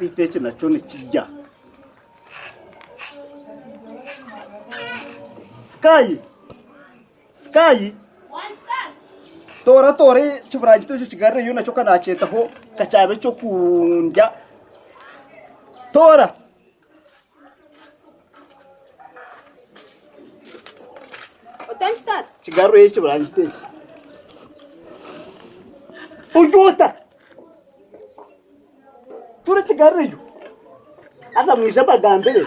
Beitu eki nakyo nikirya. Sky! Sky! Toora toora ekiburangiti ekyo okigarureyo nakyo ka naakyetaho ka kyaba eky'okundya. Toora! Kigarureyo ekiburangiti eki. Ori ota? Tura kigarureyo. Haza mwije mbagambire.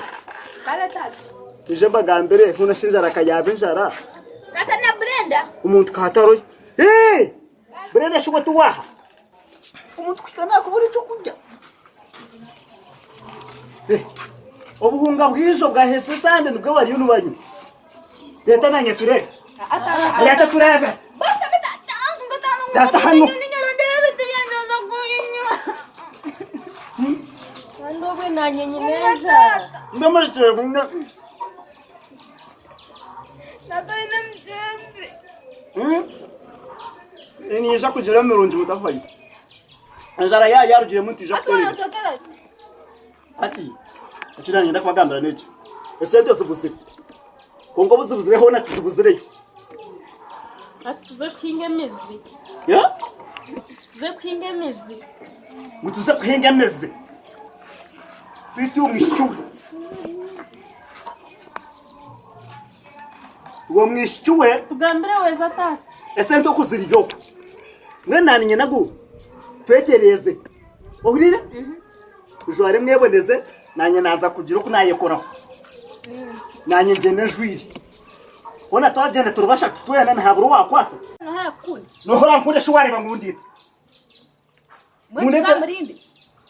Mwije mbagambire hoona shi enjara ka yaaba enjara. Tata na Brenda. Omuntu ka ataroyo. Hee! Brenda shi we tiwaaha? Omuntu kuhika naakubura ekyokurya. Eh, obuhunga bwaijo bwahesa esande nibwo bariyo nibanywa. Reeta nanye tureebe. Reeta tureebe. Reeta hanu. Kandi obwe nanye nyine enjara. Mbe murekye mune. Niinyija kugira emirungi mutafayo. Enjara yaaba yarugiremu nitwija kukora ebi. Hati eki naanyenda kubagambira n'eki, esente zibuzire kwonka obu zibuzire hoona tizibuzireyo. Hati tuze kuhinga emizi. Tuze kuhinga emizi. Ngu tuze kuhinga emizi. Twite omwishiki we. Uwo mwishiki we. Tugambire weza taata. Esente oku ziriyo. Mbwenu naanye nagu twetereeze. Ohuriire? Mujware mweboneze, naanye naaza kugira oku naayekoraho. Naanye ngyende njwire. Hoona twagyenda turi bashatu twena nihabura owaakwasa. Nooha orankunda shi waareeba ngu ndiita?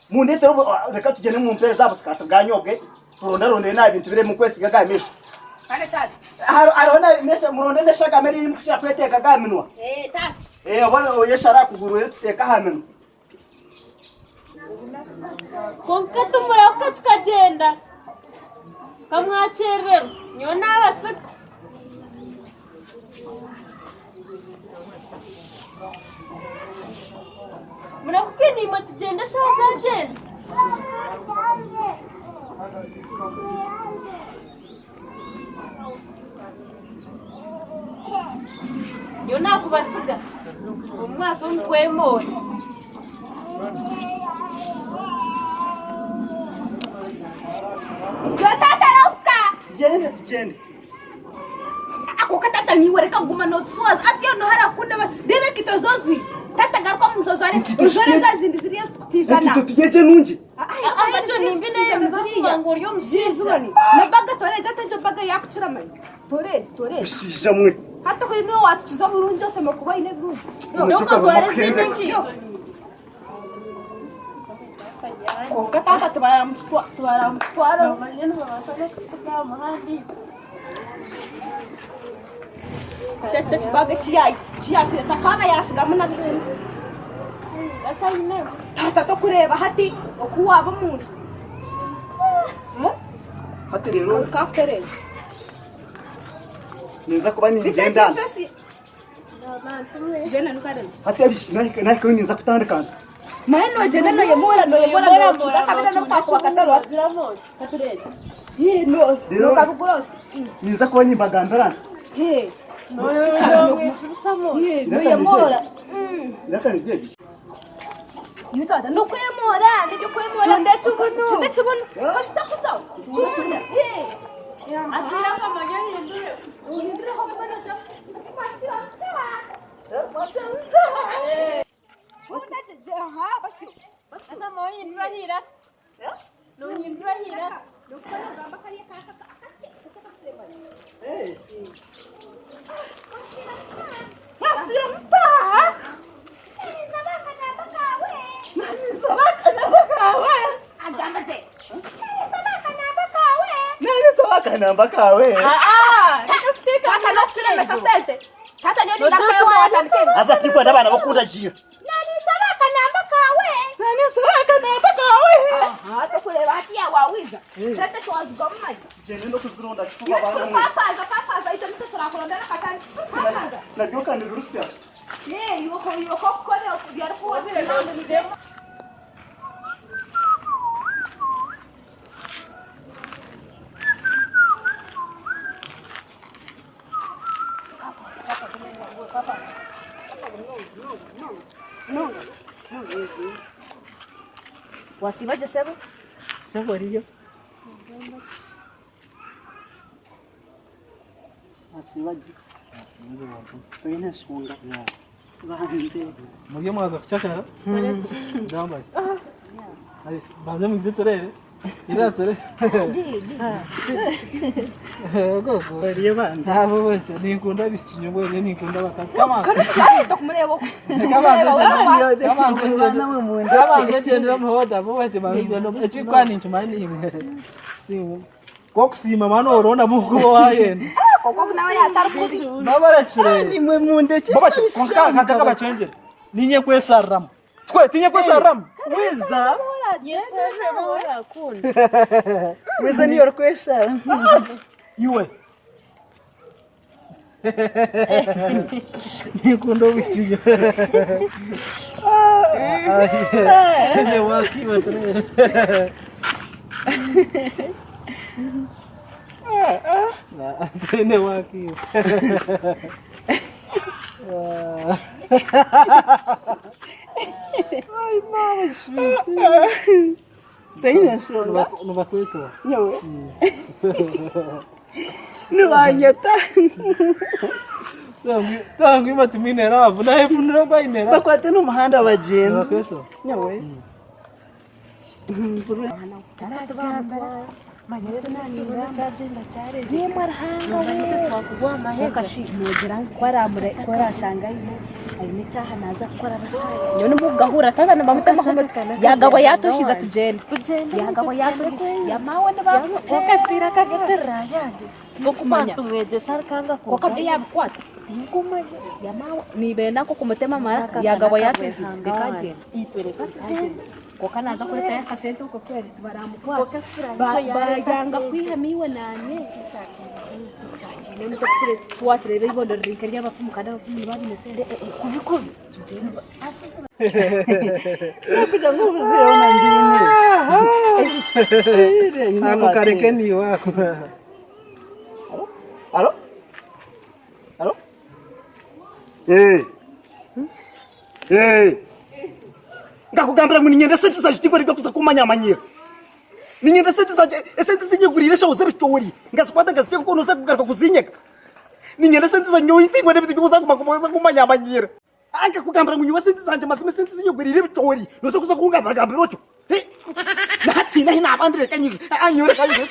Mundeetere reka tugyende mumpeereze aha busikaati bwanyu obwe turondarondere n'aha bintu biri ebimukwesiga aga maisho. Hariho muronde n'eshagama eri eyimukukira kweteeka aga minwa. Oba oyeshara aha kuguru reero tuteeke aha minwa. Kwonka tumurahuka tukagyenda, nkamwakyerererwa, nyowe naabasiga. Murahuke naimwe tugyende eshaaha zaagyenda. Nyowe naakubasiga omu mwaza omu kwemoora. Yo tata rahuka. Tugyende tugyende. Ako ka tata niiwe reka kuguma nootuswaza ati yo noha arakukunda reeba enkaito zozwi tata garuka omu nzu ojware Enkaito ojware zitye- za zindi ziriya ezitukuteizana Enkaito turyegye nungi. Haza gyo nimbi neeyemeza kuba ngu ori omushaija. Nebaga toreegi ati egyo baga yakukira manya toreegi toreegi Mushaija mwe. hati kuri niwe watukiza oburungi osema kuba aine ebirungi Nyowe okajwara ezindi nkaito. Kwonka taata tibaramutwara. Noomanya nibabaasa n'okututsiga aha muhanda itwe. Eki ekibaga eki yateeta akaana yaatsigamu na kyona. Basi ainemu. Taata tokureeba hati oku waaba omuntu. Hati reero Kakutereeza. ninza kuba ningyenda. Hati ebi nahika nahikayo ninza kutandika nta. Nawe nogyenda noyemora noyemora nocunda akabina nobukakuba katari ati. Katureebe. Yee no Rero- nokabugura oti. Ninza kuba nimbagambira nti. Yee. Yee noyemora. Reka niryo ebi. Iwe taata nokwemora nibyokwemora. Cunda ekibunu. Cunda ekibunu. Kashitakuzaho. Cunda. Yee. Aswire akamanya ohindure. Ohindureho mbwenu ogye. Akanamba kawe. Tata nokuturemesa sente. Tata niyo ninakwewa Haza tikwenda abaana bokundagiira. Nanisaba akanamba kawe. Nanisaba akanamba kawe. Aha, tokureba hati wawiza. Sente twazigamu manya. Tugyende n'okuzironda kifuba Iwe abaana kikuru mwe. papaza papaza itwe nitwe turakurondera akatare. Papaza. Naryo kanirurusya. Ye, iwe ko iwe ko kukora byari kuwa. Wasiiba gye sebo? Sebo oriyo? Wasiiba gye? Toine nshonga? Bambe. Muri mwaza kucakara? Gamba ki? Banze mwize turebe. Ira turebe. Gogo. Oriyo bambe. Ntabwo bose ninkunda bikinyobwa ninkunda abakazi. Come on. Tokumureba oku. Kabanze gyendera muhoda bubakye banze gyendera ekikuba ninkimanya nimwe. Simu. Kokusiima mwana oronda mukuba wayenda. Koko nawe yatari kubi. Babarekire. Nimwe mundekye. Babakye konka kantaka bachenjere. Ninye kwesariramu. Twe tinye kwesariramu. Wiza. Wiza niyo orikweshara. Iwe. Ninkunda obwishiki. Ne wakiba turebe. Ne wakiba. Ai mama sweet. Toine nshonga? Nibakwetwa. Nyowe. Nibanyeta. Tangwima timwine love. Nayefunira ogwaine love. Bakwate n'omuhanda bagyenda. Nibakwetwa. Nyowe. Noogira ngu ku arashanga aine ekyaha naaza kukora nyowe nimugahurira tata nibamutemaho yagabwa yatuhiza tugyende yagabwa yatuhiza yamaawe Wakasiira akageterera yange. Tinkumanya. Tumwegyesa arikanga Konka byo yabikwata tinkumanya yamaawe nibenda nk'okumutema amaraka yagabwa yatuhiza reka agyende Itwe reka tugyende. Konka naaza kuretayo akasente okwo kweri tibaramukwata bayanga kwihamu iwe nanye twakireeba eibondo riri nkery'abafumu kandi abafumu nibo baine sente kubi kubi. Kugira ngu obuzireho na ndiine. Ako kareke niiwe ako. Alo? Alo? Eh. Eh. Nkakugambira ngu niinyenda esente zangye tinkora eby'okuza kuumanyamanyira. Niinyenda esente zangye, esente ezi nyeguriire eshaho z'ebicoori nkazikwata nkaziteeka okwo nooza kugaruka kuzinyega. Niinyenda esente zangye nyowe tinkwenda ebintu by'okuza kuguma kuumanyamanyira. Nkakugambira ngu nyowe esente zangye mazima esente ezi nyeguriire ebicoori nooza kuza kungambiragambira otyo? Hi! Na hati haine ahi naaba ndi reka nyije, nyowe reka nyije.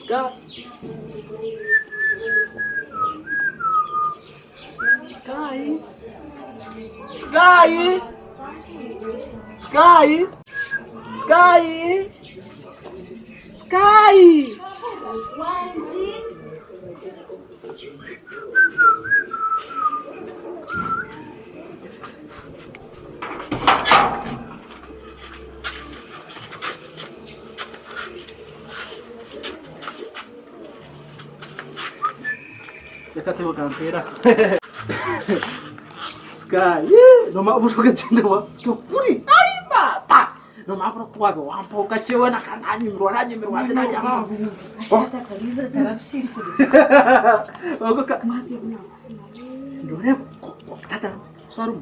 Sky. Sky. Sky. Sky. Sky. Sky. Wangi. Reka akatebo kampeera. Sky. Nomabura okagyenda wa Sky kuri. Ai baba. Nomabura kuwabe wampa okachewe na kananyumirwa nanyumirwa ati najya mama. Ogoka. Ndoreba tata swarumu.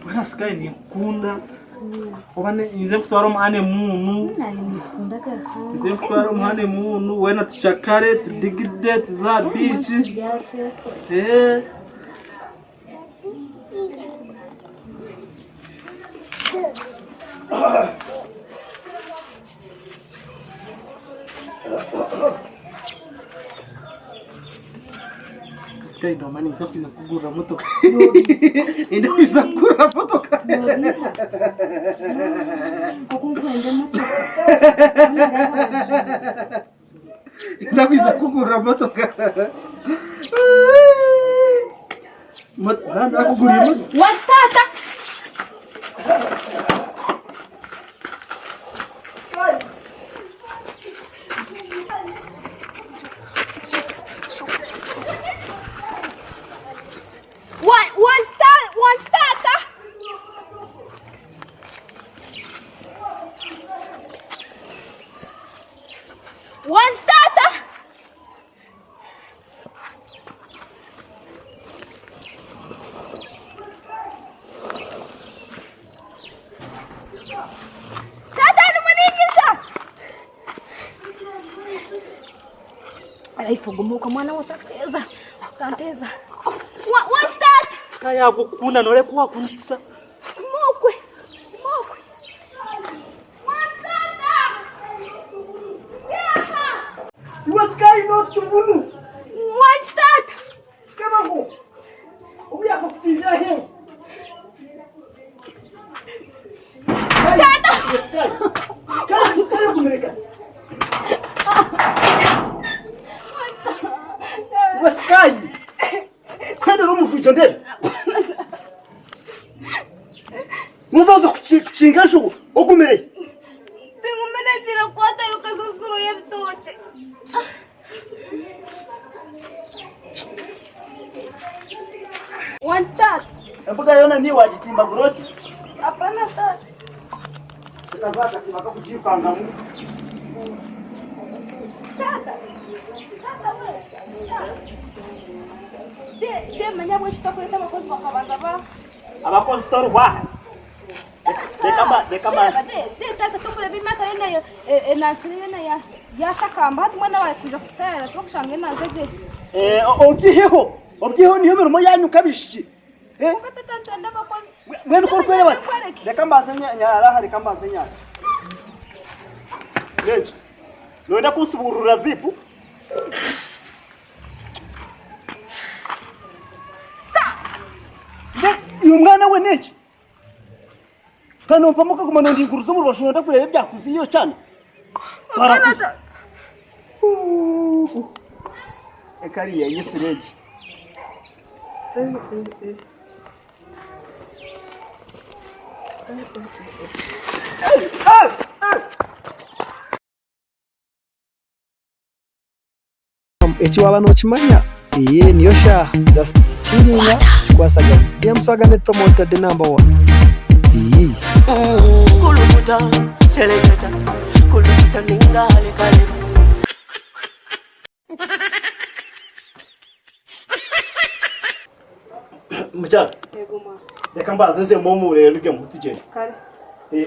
Bwana Sky ninkukunda oba ninze nkutware omu honeymoon nze nkutware omu honeymoon weena tucakare tudigide tuze aha beach eh. Sky ndoma ninza kwiza kukugurira motoka. Ninda kwiza kukugurira motoka. Nk'oku nkwenda emotoka. Ninda kwiza kukugurira motoka. Nakugurira motoka. What's tata? One tata. One tata. Tata nimuninyisa. Araifuga mwana watakuteza. Ukanteza. One tata. Sky yakukunda noreka wakunditisa. Mokwe. Mokwe. One tata. Yeah. Iwe Sky n'otubunu. One tata. Kabaho. Obu yakukutingira he. Tata. Sky. Kandi Sky okumireka. Iwe Sky. Kwenda n'omugwijo ndebe. Muzoze kukinga enjubu ogumire. Tingumenetire kwata yokasasuro y'ebitookye. One tata. Embuga yoona niiwe wagitimbagura oti. Hapana tata. Tukazakasiba kakugirukangamu. Tata. Tata we. Tata. De de manya bwe kitakuleta abakozi bakabanza ba. Abakozi toruhwaha. Reka mba reka mba. De de tata tukureba imyaka yona yo enansire yona ya yashakamba hati mwana wawe kuja kutayara tukushanga enanze gye. Eh obyiheho. Obyiheho niyo mirimo yanyu kabishiki. Eh Kuko tata ntwenda abakozi. mwene uko urikwereba bati. Nkwereke. Reka mbanze nyara aha reka mbanze nyara. Renji. Noenda kunsuburura zipu. Uyu mwana we niki? Kanompa mukaguma nondinguruza omu rubaju nonda kureba ebyakuze iyo kyana. Twarakuze. Eka ariya yisire egi. Eki waaba nookimanya iyi niyo shaaha just chillinga tukikwasaganya DM Swagger Net Promoter the number one iyi. Kulukuta, seleketa, kulukuta ninga halekaleba. Mukyala. Reka mbanze nze momo rero ujye tugende. Kare.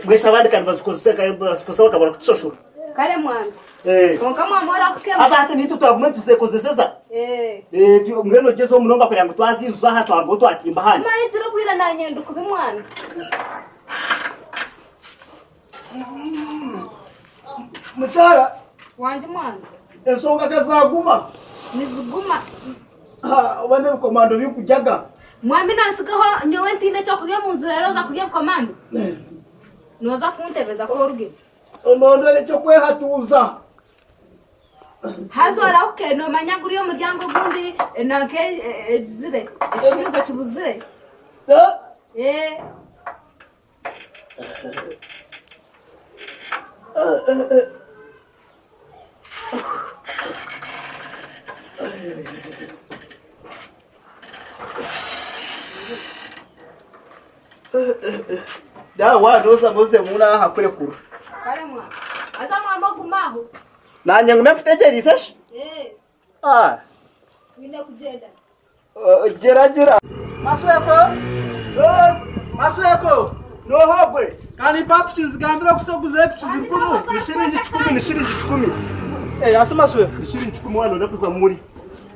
Mwesha abandi kandi bazikozesa bazikosa bakabara kutushashura. Kare mwana. Eh. Konka mwana orakukema. Haza hati nitwe twagume tuzekozeseza. Eh. Eh mbwenu ogyezeho munonga kugira ngu twaziizuza aha twarugaho twatimba ahandi. Manya ekiro obwire nanyenda kubi mwana. Mukyala Wangye mwana. ensonga kazaguma. Niziguma. Oba n'ebikomando bikujyaga. Mwami nansigaho nyowe ntiine ekyokurya omu nju reero oza kurya ebikomando. Nooza kuntebeza ku oruge. Onondore ekyokwehatuuza. Haza orahuke noomanya guriya omuryango ogundi nanka egizire ekishuruzo kibuzire. Eh. Dawa noza muze muna aha kurekura. Kare mwana. Haza mwamba oguma aho. Nanye ngume mfutekyerize shi? Eh. Ah. Twine kugyenda. Gira gira. Masweko! Masweko! Nohogwe. Kandi mpa piki nzigambire okusoguza epiki zikuru. Ni shilingi 10 ni shilingi 10. Eh, asi Masweko. Ni shilingi 10 wano ndakuza muri.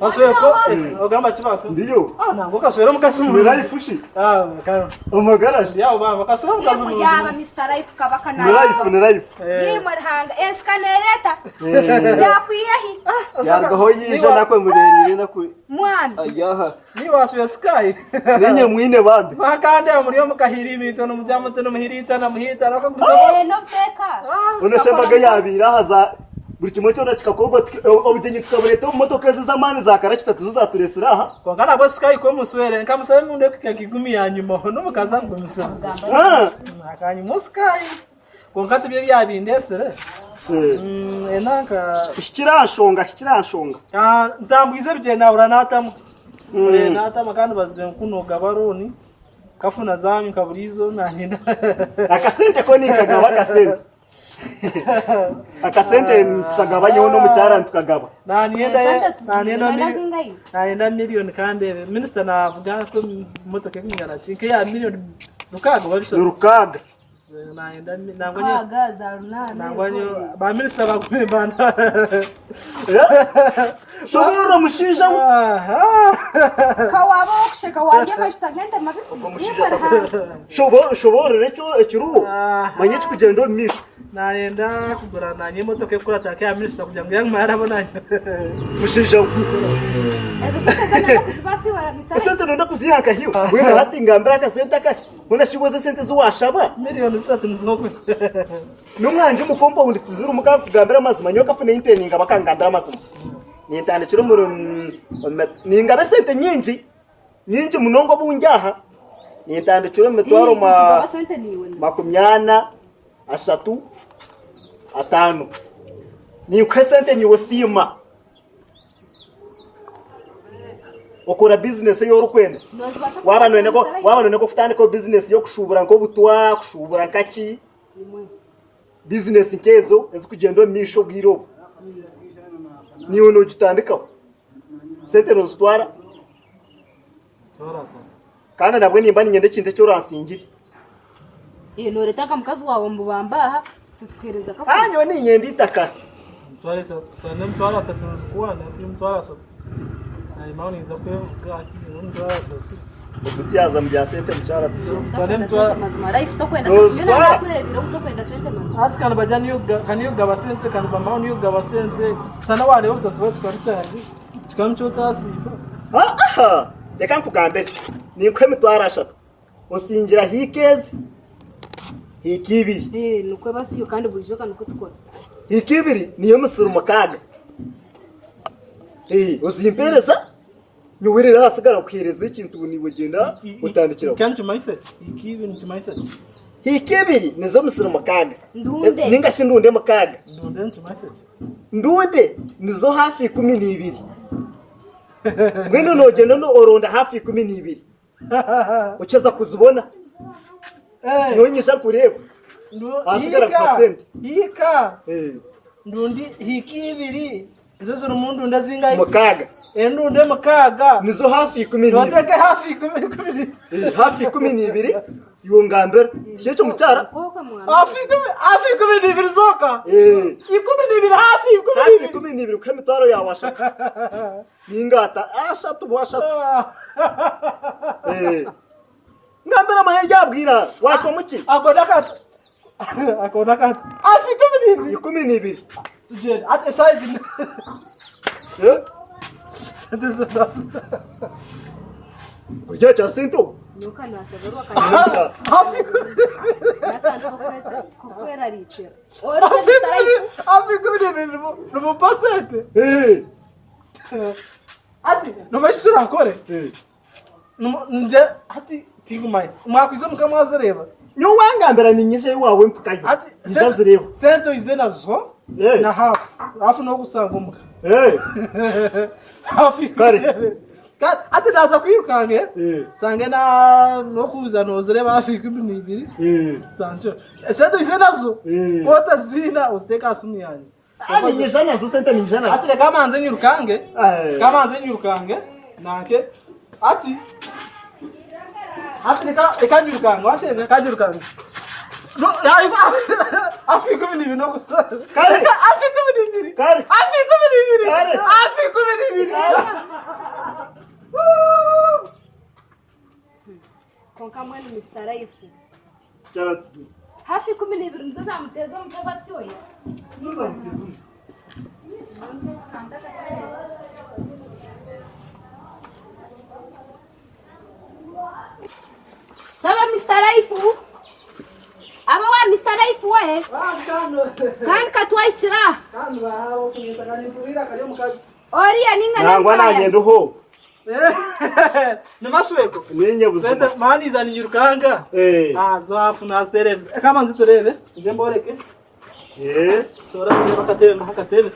Osweko ogamba ki bantu? Ndiyo. Ah nangwa okaswera omukazi Ni murungi. life shi. Ah karo. Omagara shi. Yawe baba okaswera omukazi Yemwe murungi. yaaba Mr Life kabaka Ni life ni life. Yemwe Ruhanga ensi kanereeta yakwihahi Yarugaho yija nakwe muberire nakwe. mwana Ayaha. Niba waswera sky. Ninye mwine bambi. Makande muri omukahiri ibintu nomujya muto nomuhirita namuhita nakaguza. n'obuteeka Ono shembaga yabiire aha za buri kimwe kyona kikakorwa obugyenyi tukabureeta omu motoka ezi z'amaani za karakita tizo zatureesire aha. Konka nabwo sky ko muswere nkamusabe mundu ekika kigumi ya nyuma ho n'omukazi angumisa. Ah. Akanyuma sky. Konka tibyo byabindesire. Enanka Kikiranshonga kikiranshonga. ntambwize ebigye nabura natamu. Natama kandi bazize nkunoga baroni. Kafuna zanyu kaburizo nanyenda. Akasente ko ninkagaba akasente. Akasente tukagabanyeho n'omukyara nitukagaba. Nanyenda nanyenda zingahi nanyenda miliyoni kandi minisita navuga ko motoka ekungana ki nkeya miliyoni 6 Ni babishoboye. 6. Nanyenda nangwa nyo Kaga za 8. nangwa nyo ba minisita bagume bana. Shoborora omushaija we. kawaba wokusheka warya amashita g'ente mabisi yemwe Ruhanga Shoborora ekyo ekiriho. Manya ekikugyenda omu maisho. Nayenda kugura nanye emotoka ekukurata nkeya minisita kugira ngu yaguma yarabo nanye. Mushaija we. ezo sente zona n'okuzibasiwara Mr Life Esente nonda kuziha nkahiwe. Mbwenu hati ngambira akasente akahi. Mbwenu shi iwe esente ezi washaba. Miliyoni 3 nizo. N'omwangye omu compound tizirimu kankugambira amazima nyowe kafuna inte ningaba kangambira amazima. Nintandikira omuri ningaba esente nyingi nyingi munonga obungi aha nintandikira omu mitwaro ma sente niwe. 40 30 5. Ninkuha esente niiwe osiima. Okora bizinesi ei orikwenda. Waaba noyenda waaba noyenda nk'okutandikaho bizinesi y'okushuubura nk'obutwa, kushuubura nkaki, bizinesi nk'ezo ezikugyenda omu maisho obwire obu. Niiwe noogitandikaho. Sente noozitwara. Kandi nabwe nimba niinyenda ekintu eki oransingire. Noreeta nka mukazi wawe omubamba aha tutukuhereza kafu. Ah, nyowe niinyenda eitaka. Mutware sande mutware 3 nzikuwana mutware 3. Nayima ninza kwevuga ati mutware 3. Okutyaza mu bya sente mukyara tujye. Sande mutware mazima life tokwenda Nozitwara. sente. Nakurebera obutokwenda sente mazima. Ati kanu bajya niyo kaniyo gaba sente kanu bamaho niyo gaba sente. Sana wareba obutasiba kikaba kyange. Kikaba nikyo otasiiba. Aha! Reka nkugambire. Ninkuha emitwaro 3. Osingira hiika ezi. Hiika 2. Nikwe basiyo kandi burijo kanikwe tukora. Hiika 2 niyo misiri 6. Ozimpereza nyowe hasigara kuhereza ekintu niwe gyenda otandikiraho. Kandi kimanyisa ki? Hiika 2 nikimanyisa ki? Hiika 2 nizo misiri 6. Ndunde. Ninga shi ndunde 6. Ndunde nikimanyisa ki? Ndunde nizo hafi 12. Mbwenu nogyenda oronda hafi 12. Okyeza kuzibona. Nyowe nyija nkureeba. Hasigara nkuha sente. Hiika. Ndundi hiika 2 nizo zirimu ndunde zingahi? 6. Endunde 6. Nizo hafi 12. Noteke hafi 12. Hafi 12 iwe ngambira. Tikyo ekyo mukyara? Hafi 12 zoka. 12 hafi 12. Hafi 12 kuha emitwaro yawe 3. Ningata 3 bu 3. Ngambira amanya ryabwira wacwa muki? Akona kata. Akona kata. Hafi 12. 12. Tugende. Ati size. Sente zona. Ojja kya sente obu? Nyoka nashabarwa Hafi kwerarikira. Hafi 12 nimupa sente. Ati nomanyisa nkore. Nje ati tingumanya. Mwakwize mukamwazireba. Nyowe wangambira ninyija ewawe mpikayo. Ati Nija zireba. Sente oize nazo na hafu. Hafu n'okusanga omuka. Hafi. Kare. Ati naza kwirukange. Sange na nokuza nozireba hafi 12. Sancho. Sente oize nazo. Kota zina oziteka asumu yange. Ninyija nazo sente ninyija nazo. Ati reka manze nyirukange. Kamanze nyirukange. Nanke. Ati. Ati reka reka nyirukange. Wache reka nyirukange. No, hafi 12 no gusa. Kare. Hafi 12. n'ibiri. Kare. Hafi 12. Kare. Hafi 12. Konka mbwenu Mister Life. Hafi 12 nizo zamuteeza omutwe batyoya. Saba Mister Life. Aba wa Mister Life we. Kandi katwahikira. Oriya ninga Nangwa nanye ndiho. Ni mashweko. Ninye buzima. Sente mani izaniyirukanga. Eh. Ah, zo hafu naziterere. Kama nzi turebe. Nze mboreke. Eh. Tora turebe akatebe mbaha akatebe.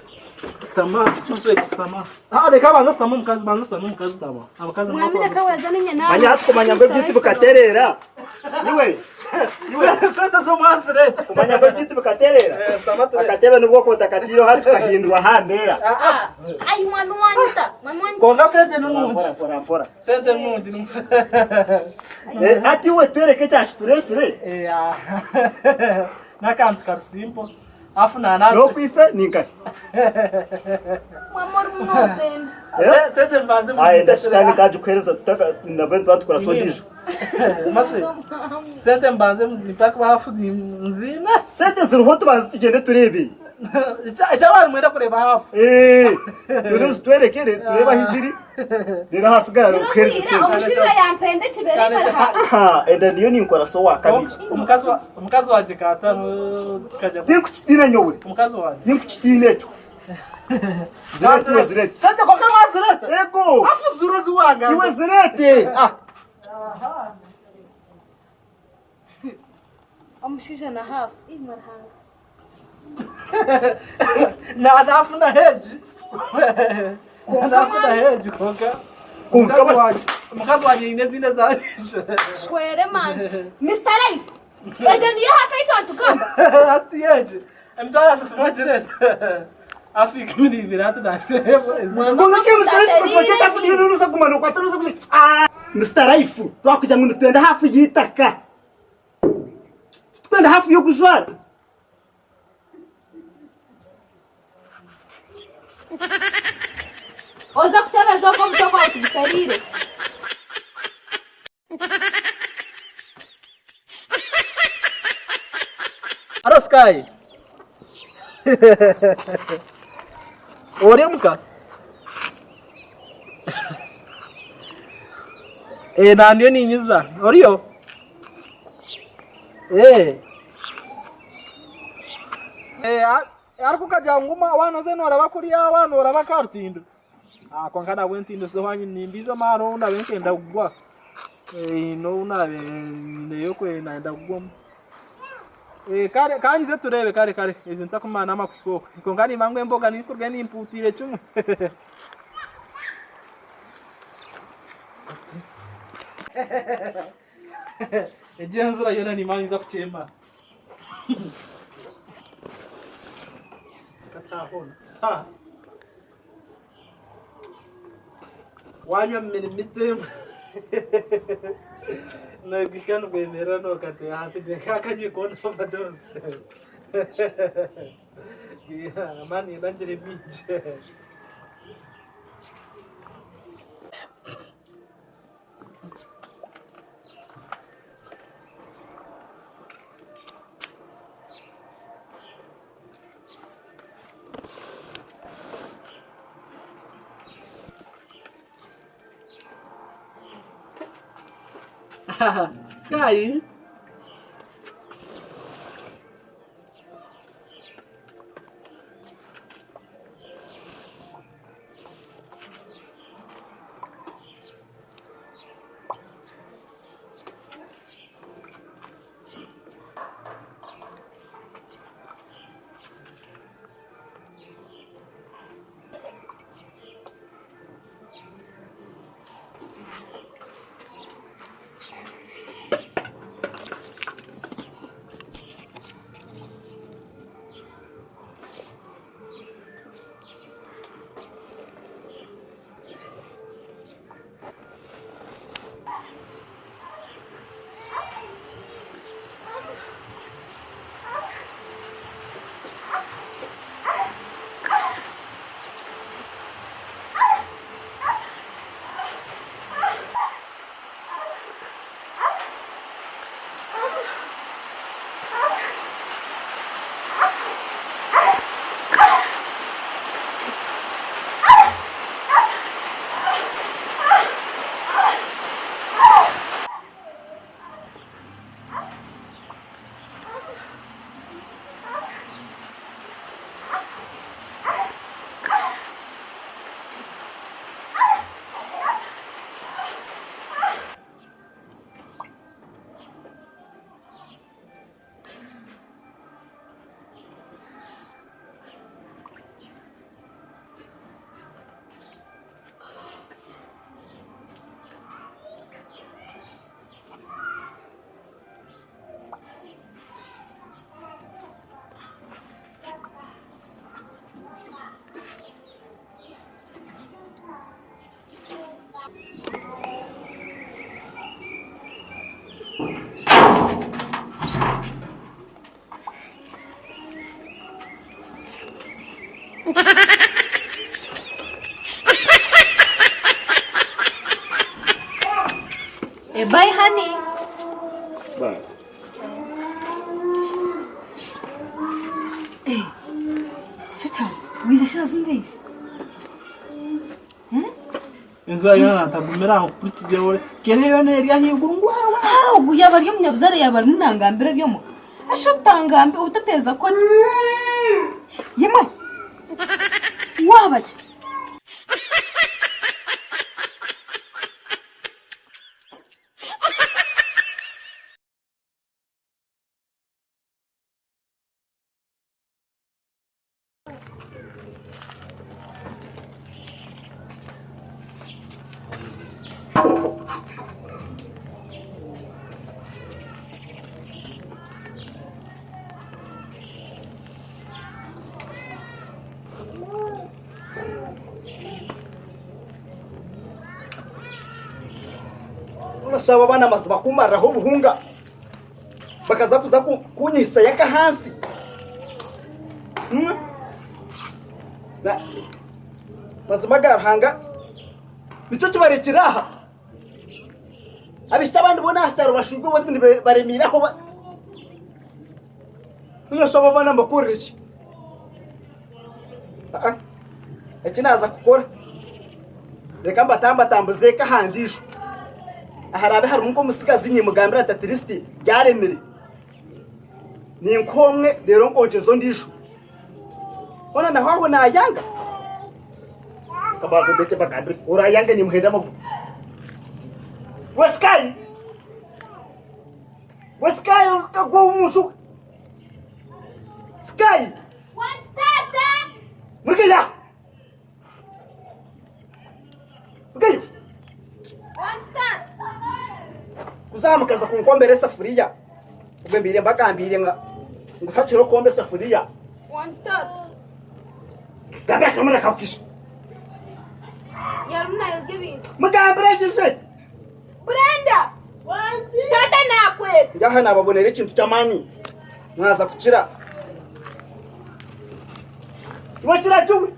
Sitama, mashweko sitama. Ah, reka banza sitama omukazi, banza sitama omukazi sitama. Abakazi nabo Mwamire banza. kaweza ninye nawe. Manya hati kumanya ngu ebintu bikaterera. Iwe. Iwe. Sente z'omwazireta. Kumanya ngu ebintu bikaterera. Eh, sitama turebe. Akatebe nibwo kotakatiire hati tukahindura aha mbeera. Ai mwami wanyita. Mwami wanyita. Konka sente ni nungi. Mpora mpora mpora. Sente nungi. ni- Eh, hati iwe twereke ekyakituresire. Eh, ah. N'akantu kari simple. Afu nanazi. N'okwife ninkahi? Mwami ori munopenda. Eh? Sente mbanze. Aye ndashika nikagikuhereza tutaka nabwo twatukora sondijo. Maswe. Sente mbanze muzimpa kuba hafu ni nzina. Sente ziriho tubanze tugyende tureebe. Ekyabari mwenda kureeba hafu. Eh, rero zitwerekere turebe ahi ziri. Rero hasigara kuhereza sente. Omushirira yampenda ekibere baraha. Aha, enda niyo ninkora so wa kabiri. Omukazi wa- omukazi wangye katano kajya Tinkukitiina nyowe. omukazi wangye. Tinkukitiina ekyo. Zirete iwe zirete. Sente konka mwazireta. Ego. Hafu zuro ziwanga. Iwe zirete. Ah, Omushija na hafu. Ih marhanga. Na hafu na heji. Na hafu na heji konka. Konka Omukazi wangye. Omukazi wangye ine zine zabishe. Shwere manzi. Mr. Life. Egyo niyo hafi eyitwatugamba. Asti heji. Emitwaro ashatu mwagireta. Hafu 12 hati nashitebo. Konka Mr. Life kusoma kyafu niyo nuza gumana ukwata nuza gumana. Ah, Mr. Life twakugira ngu nitwenda hafu y'itaka. Twenda hafu y'okujwara. Oza kukyebeza ogwo omutwe gwawe tuguteriire. Aro Sky. Ori omuka? Eh, nandiyo ninyiza. Oriyo? Eh. Eh, ariko ukagira ngu wanoze noraba kuriya wanoraba karutindo. Ah, konka nabwe ntindo so wanyu nimbizo maro ndabe nkenda kugwa. Eh, no nabe neyo kwe naenda kugwa. Eh, kare kanyize turebe kare kare ebyo nza kumana amakukoko. Konka nimangwe emboga nikurya nimputire kimwe. Egyo enzura yona nimanya nza kukyema. Katahona. Ta. Wanywa mirimite. Nabwika nubwemera nokate hasi kakanywe kona overdose. Yeah, mani ndangire mingi. Sky. Eh, bye honey. Bye. Eh, sweetheart, wija shaaha zingahi? Enjura yoona naatagumira aho kuhurikiza ore. Kera yoona eri ahaiguru ngu waawa. Ah, ogu yaaba ari omunyabuzaare yaaba arimu nangambira eby'omuka. Asha obutangambi obutateeza koni. Yemwe! Waaba ki? Noshaba abaana amazima kumariraho obuhunga bakaza kuza kunyihisayo akahansi. Mazima ga Ruhanga nikyo kibarekire aha. Abaishiki abandi boona aha kyaro bashwirwe baremiire aho. Noshaba abaana mbakorere ki? Eki naaza kukora reka mbatambatambuze eka aha ndiijo aharaabe harimu nk'omutsigazi nimugambira nti atirisiti byaremire ninkuha omwe reero nkongyeza ondiijo hoona naho aho naayanga nkabanza mbeete mbagambire oraayanga nimuhenda amaguru we sikayi we sikayi okagwa omu nju sikayi Wangi taata! Murugeyo! Murugeyo! Wangi taata! Kuza aha mukaza kunkombera esafuriya. Obwe mbaire mbagambiire nga ngu hakire okomba esafuriya. Wangi taata! Gambira akamuna kawe kaije. Yarimu nayozya ebintu. Mugambire aije. Brenda! Wangi! Taata nakweta. Ndi aha nababonera ekintu ky'amaani. Mwaza kukira. Iwe kiragiwe.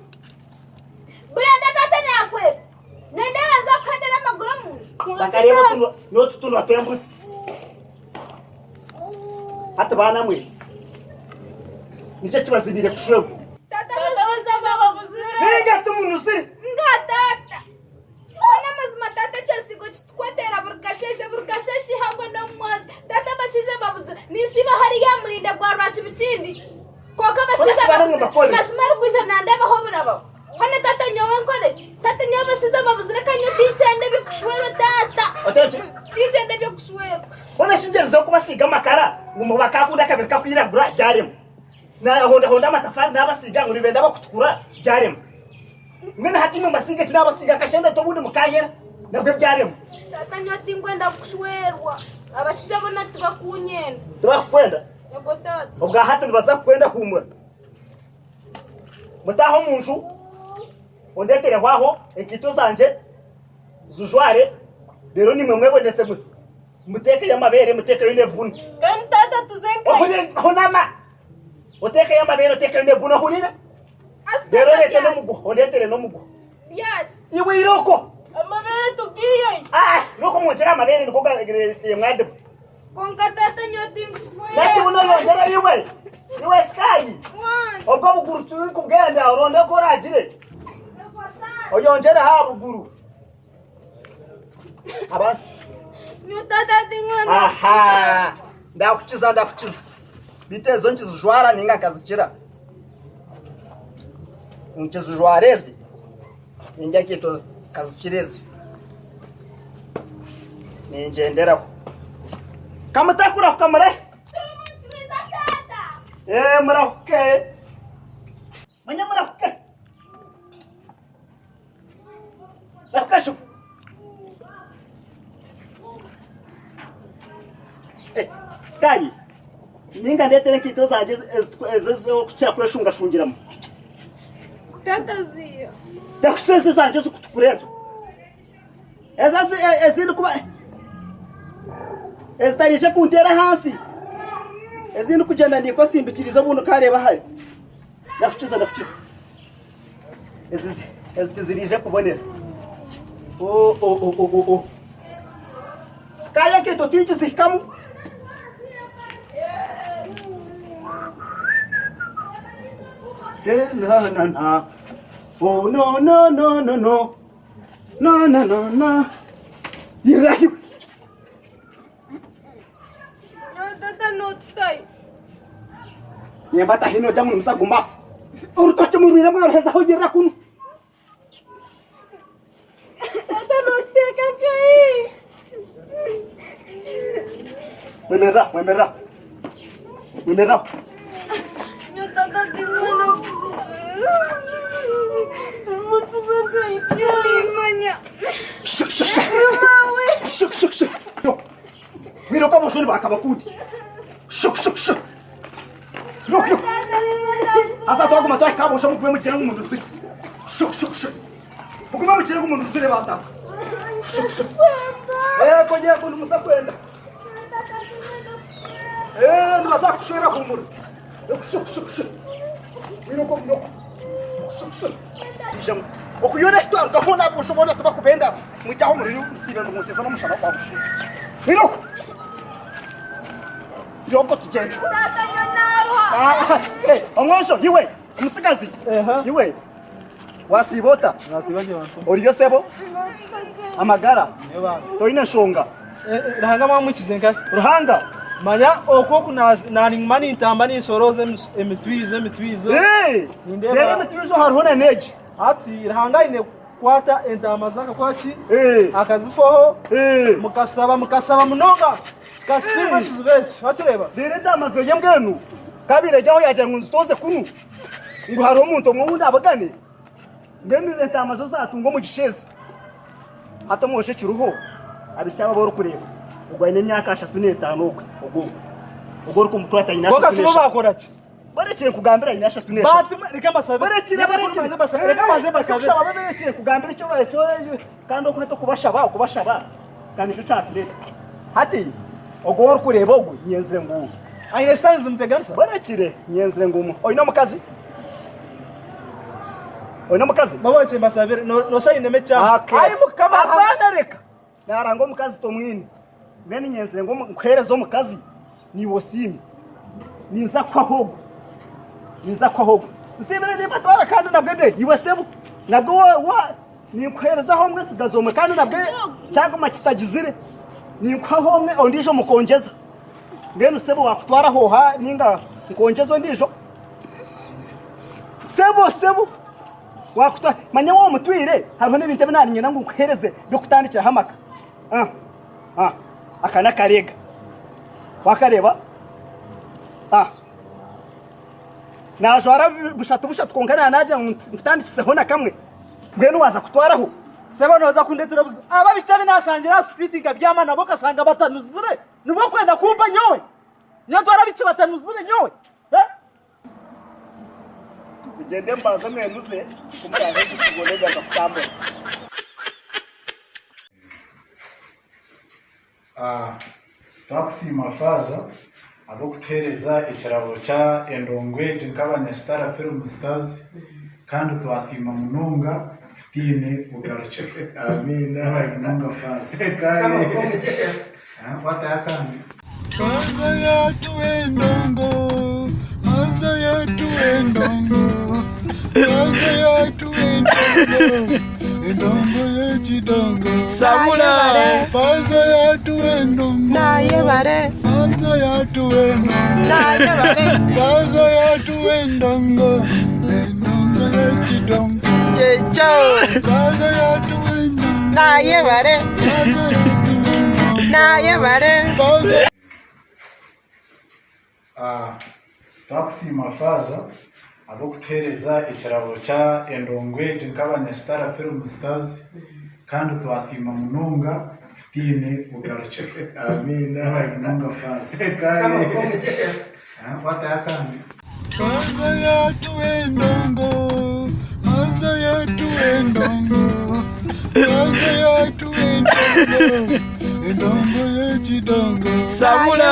Brenda tata nakweta. Nindeeba nza kuhendera amaguru omu nju. Bakareeba otunwa n'otu tunwa tw'embuzi. Hati baana mwe, niki ekibazibiire kushwerwa? Tata abashaija babuzire. Ninga timunuzire. Nga tata. Mbwenu amazima taata ekyesigo kitukwetera buri kasheshe buri kasheshe ihangwe n'omumwazi taata abashaija babuzire ninsiiba hariya aha murinda gwa Rwakibikindi kwonka abashaija babuzire mazima arikwija nandeebaho oburabaho hoona taata nyowe nkoreki taata nyowe abashaija babuzire ka nyowe tinkyenda eby'okushwerwa taata tinkyenda eby'okushwerwa. Hoona shi ngyerizeho kubasiiga amakara ngu mubakakunda akabiri kakwiragura byarema. Naahondahonda amatafaari naabasiiga ngu nibenda abakutukura byarema. Mbwenu hati imwe mbasiiga eki naabasiiga akashenda ati obundi mukaayera nabwo byarema. Taata nyowe tinkwenda kushwerwa. Abashaija boona tibakunyenda. Tibakukwenda? Yego taata. Obwa hati nibaza kukwenda huumura. Mutaahe omu nju ondeetereho aho enkaito zangye zijware reero naimwe mwebonese muteekeyo amabeere muteekeyo n'ebibunu. Kandi taata tuze nkahi? Ohurire hunama! Oteekeyo amabeere oteekeyo n'ebibunu ohurire? Reero oreete n'omuguha, ondeetere n'omuguha. Byaki? Iwe irooko! Amabeere tugiiheyo. Ah, irooko mwongyere amabeere nigo gareetire mwadiba. Kwonka taata nyowe tinkuswera. Nakibuno oyongyere iwe! Iwe Sky! Wangi. Obwo obuguru tinkubwenda oronde oku oraagire. Oyongyere aha buguru. Aba Nyowe taata tinkwenda Aha! Ndakukiza ndakukiza. Beitu ezo nkizijwara ninga nkazikira. Nkizijwara ezi ninga enkaito nkazikira ezi. Ningyenderaho. Kamutakurahuka mure. Twiza taata. Ee murahuke. Manya murahuke. Rahuka shuka. Eh, Sky, ninga ndetere enkaito zangye ez'okukira kweshungashungiramu. Tata ziiha. Ndakushusha ezi ezangye ezikutukura ezo. Ezo ezindikuba ezitariije kunteera ahansi. Ezindikugyenda ninkotsimbikiriza obundi nkareeba hare. Ndakukiza ndakukiza. Ezi ezi tiziriija kubonera. Oh, oh, oh, oh, oh, oh. Sikaaya enkaito tingizihikamu. Eh, na na na. Oh no no no no no. Na na na na. Yirahiwe. Tata notutayo. Nimbata hino ojja muno guma. Orutoki murwire mwaruhezaho yirira kunu. Tata notuteka nkahi. Mwemerera, mwemerera. Mwemerera. Nyo tata timwana. Mutuza nkahi tinimanya. Shuk shuk shuk. Shuk shuk shuk. Yo. Wiroka boshoni bakabakundi. Shuk shuk shuk. Look look. Asa twaguma twahika bosho mugume mugire nk'umuntu uzire. Shuk shuk shuk. Mugume mugire nk'umuntu uzire ba tata. Shuk shuk. Eh konye kuntu musa kwenda. Eh nibaza kushwera humura. Shuk shuk shuk. Wiroko wiroko. Shuk shuk. Jamu. Okuyona kitwaro gahona bosho bona tubakubenda. Mwijyaho muri musibe ndumuteza n'umushana kwa bushu. Wiroko. Wiroko tugende. Tata nyo naruha. Ah, eh, omwosho iwe omusigazi iwe wasibota Nasibaje bantu. oriyo sebo amagara toine nshonga Ruhanga mwamukize nka ruhanga manya okwo nani nintamba ninshoroza emitwizo emitwizo. Eh, Nindeeba. rero emitwizo hariho na neegi Ati Ruhanga aine kukwata entama zakakwaki Eh, akazifaho eh. mukasaba mukasaba munonga kasiima ekizibu eki wakireba rero entama zeye mbwenu kabire jyaho yagira ngu nzitoze kunu ngu hariho omuntu omwe wundi abagane mbwenu entama zo zatunga omugisha ezi hati omwosho ekiriho abishaba borikureeba ogwo aine emyaka 35 ogwe ogwo ogwo orikumukwata aine boka ashatu sibo n'eshatu bakora ki barekire nkugambira aine 34 Bati reka mbasabe barekire barekire Reka mbasabe reka mbanze mbasabe kushaba barekire kugambira icyo icyo kandi okuheta okubashaba okubashaba kandi nicyo cyatureta hati ogwo orikureba ogwo nyenzire ngu aine sitani zimuteganisa barekire nyenzire ngu oine omukazi oine omukazi baboke mbasabire nosa ainemu ekyaha Okay. ayi mukama Apana reka naranga omukazi tomwine mbwenu nyenzire ngu nkuhereze omukazi niiwe osiime ninza kuhaho ogwo ninza kuhaho ogwo nsiimire nimbatwara kandi nabwe nde iwe sebo nabwe wa, wa ninkuherezaho omwe sigaza omwe kandi nabwe kyaguma kitagizire ninkuhaho omwe ondiijo mukongeza mbwenu sebo wakutwaraho oha ninga nkongeza ondiijo sebo sebo wakutwara manya wowe omutwire hariho n'ebintu ebi narinyenda ngu nkuhereze by'okutandikiraho amaka Ah, ah, aka n'akarega wakareba Ah. najwara bushatu bushatu kwonka nanagira ngu nkutandikiseho na kamwe mbwenu waza kutwaraho sebo noza kundetera obuzibu aba bikya binasangira aha street nkabyama nabo kasanga batanuzire nibo kwenda kumpa nyowe nyotwara biki batanuzire nyowe Eh? mugende mbanze mwenuze kumuraheze tubone gaza kutambura Twakusiima Faaza ahabw'okutuheereza ekirabo kya endongo egi nk'abanyakitara Film Stars kandi twasiima munonga tutaine bugarukiro. Amiina. Mwebare munonga Faaza. Kale. Kwatayo akandi. Haza yatu endongo, haza yatu endongo, haza yatu endongo, endongo y'ekidongo. Sabula. Haza yatu endongo, Nayebare. haza yatu endongo, Nayebare. haza yatu endongo, endongo y'ekidongo. Checho. Haza yatu endongo, Nayebare. haza yatu endongo, Nayebare. haza Twakusiima Faaza ahabw'okutuheereza ekirabo kya endongo egi nk'abanyakitara Film Stars kandi twasiima munonga tutaine bugarukiro. Amiina. Mwebare munonga Faaza. Kale. Kwatayo akandi. Haza yatu endongo, haza yatu endongo, haza yatu endongo, endongo y'ekidongo. Sabula.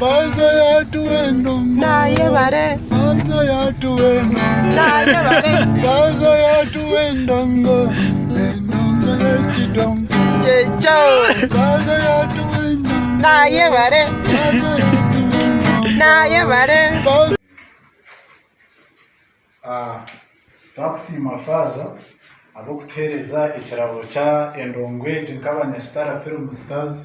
Haza yatu endongo, Nayebare. haza yatu endongo, Nayebare. haza yatu Nayebare. Nayebare. Twakusiima Faaza ahabw'okutuheereza ekirabo kya endongo egi nk'abanyakitara Film Stars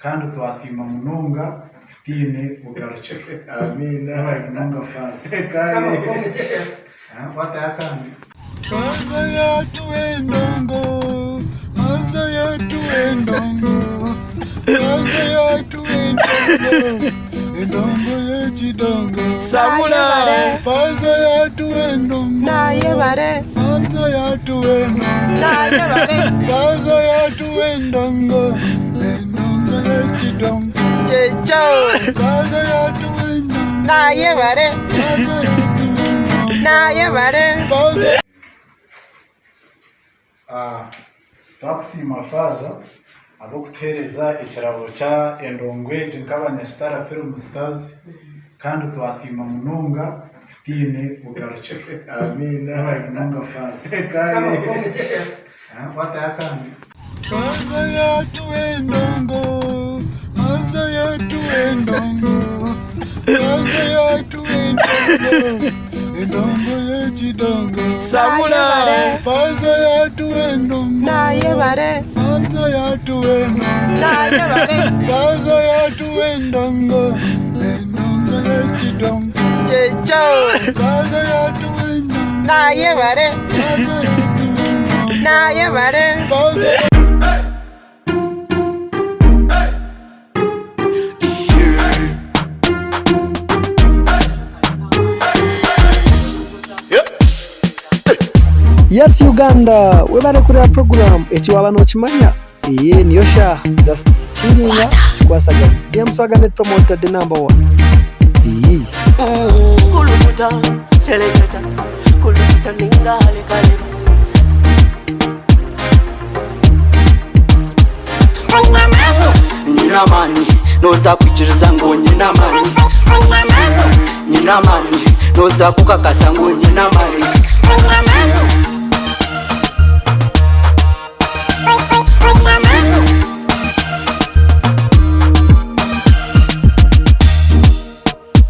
kandi twasiima munonga tutaine bugarukiro. Webare munonga Faaza. Kwatayo akandi. Haza yatu endongo, haza yatu endongo, haza yatu endongo, endongo y'ekidongo. Sabula. Haza yatu endongo, Nayebare. haza yatu endongo, Nayebare. haza yatu endongo, endongo y'ekidongo. Kyekyo. Haza yatu endongo, Nayebare. haza yatu endongo, Nayebare. haza Twakusiima Faaza ahabw'okutuheereza ekirabo kya endongo egi nk'abanyakitara Film Stars kandi twasiima munonga tutaine bugarukiro. Webare munonga Faaza. Kwatayo akandi. Haza yatu endongo, haza yatu endongo, haza yatu endongo, endongo y'ekidongo. Sabula. Haza yatu endongo, Nayebare. haza yatu endongo, Nayebare. haza yatu endongo, endongo y'ekidongo. Kyekyo. Haza yatu endongo, Nayebare. haza yatu endongo, Nayebare. haza Yes Uganda webare kureba program eki waba nokimanya eye niyo shaaha just chillinga tukikwasaganya DM Swagger Net Promoter the number one iyii. Kulukuta, seleketa, kulukuta ninga halikaleba. Nyine amaani, noza kwikiriza ngu nyine amaani. Nyine amaani, noza kukakasa ngu nyine amaani.